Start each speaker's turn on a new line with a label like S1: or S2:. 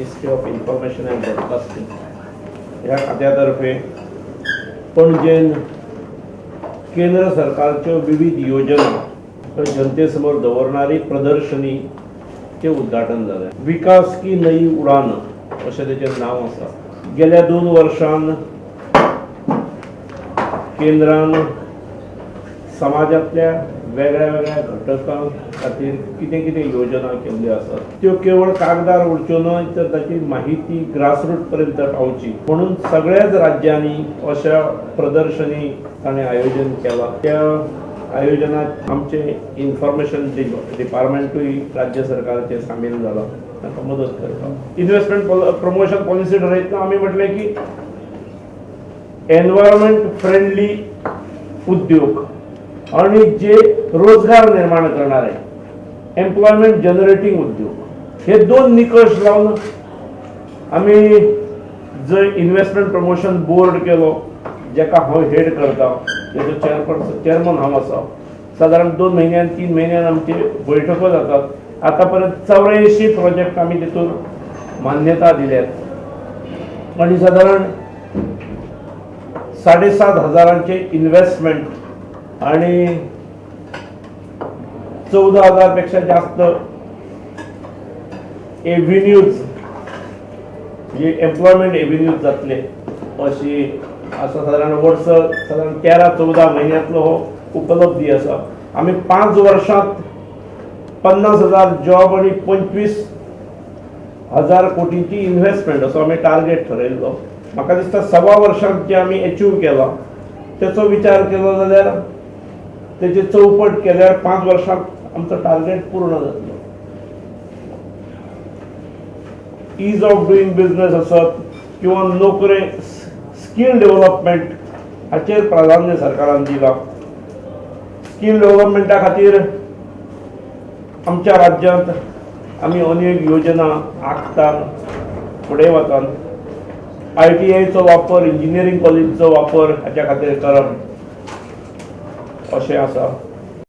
S1: Ministry of Information and Broadcasting ह्या खात्या तर्फे पणजेन केंद्र सरकारच्यो विविध योजना जनते समोर दवरणारी प्रदर्शनीचें उद्घाटन जालें. विकास की नई उडान अशें तेचें नांव आसा. गेल्या 2 वर्षान केंद्रान समाजांतल्या वेगळ्या वेगळ्या घटकां खातीर कितें कितें योजना केल्ल्यो आसात त्यो केवळ कागदार उरच्यो न्हय तर ताची माहिती ग्रासरूट पर्यंत पावची म्हणून सगळ्याच राज्यांनी अशा प्रदर्शनी ताणें आयोजन केलां. त्या आयोजनात आमचें इन्फॉर्मेशन डिपार्टमेंटूय राज्य सरकाराचें सामील जालां तांकां मदत करपाक. इन्व्हेस्टमेंट प्रमोशन पॉलिसी ठरयतना आमी म्हटलें की एनवायरमेंट फ्रेंडली उद्योग आणि जे रोजगार निर्माण करणारे एम्प्लॉयमेंट जनरेटिंग उद्योग हे 2 निकष लावन आमी जर इन्व्हेस्टमेंट प्रमोशन बोर्ड केलो जेका हांव हेड करता, तेजो चेअरमन हांव आसा. सादारण 2 म्हयन्यान 3 म्हयन्यान आमचे बैठको जातात. आतां पर्यंत 84 प्रोजेक्ट आमी तितून मान्यता दिल्यात आनी सादारण 7,500 इन्व्हेस्टमेंट आणि 14,000 पेक्षा जास्त एव्हेन्यूज म्हणजे एम्प्लॉयमेंट एव्हेन्यूज जातले अशी आसा. सादारण वर्स सादारण 13-14 म्हयन्यांतलो हो उपलब्धी आसा. आमी 5 वर्षांत 50,000 जॉब आनी 25,000 कोटींची इन्व्हेस्टमेंट असो आमी टार्गेट ठरयल्लो. म्हाका दिसता 1.25 वर्षांत जे आमी एचीव केला तेचो विचार केलो जाल्यार तेचे चौपट केल्यार 5 वर्षांत आमचो टार्गेट पूर्ण जातलो. ईज ऑफ डुईंग बिजनेस आसत किंवा नोकरे स्कील डेव्हलपमेंट हाचेर प्राधान्य सरकारान दिलां. स्कील डेव्हलपमेंटा खातीर आमच्या राज्यांत आमी अनेक योजना आंखतात, फुडें वतात. ITIचो वापर, इंजिनियरींग कॉलेजीचो वापर हाच्या खातीर करप अशें आसा.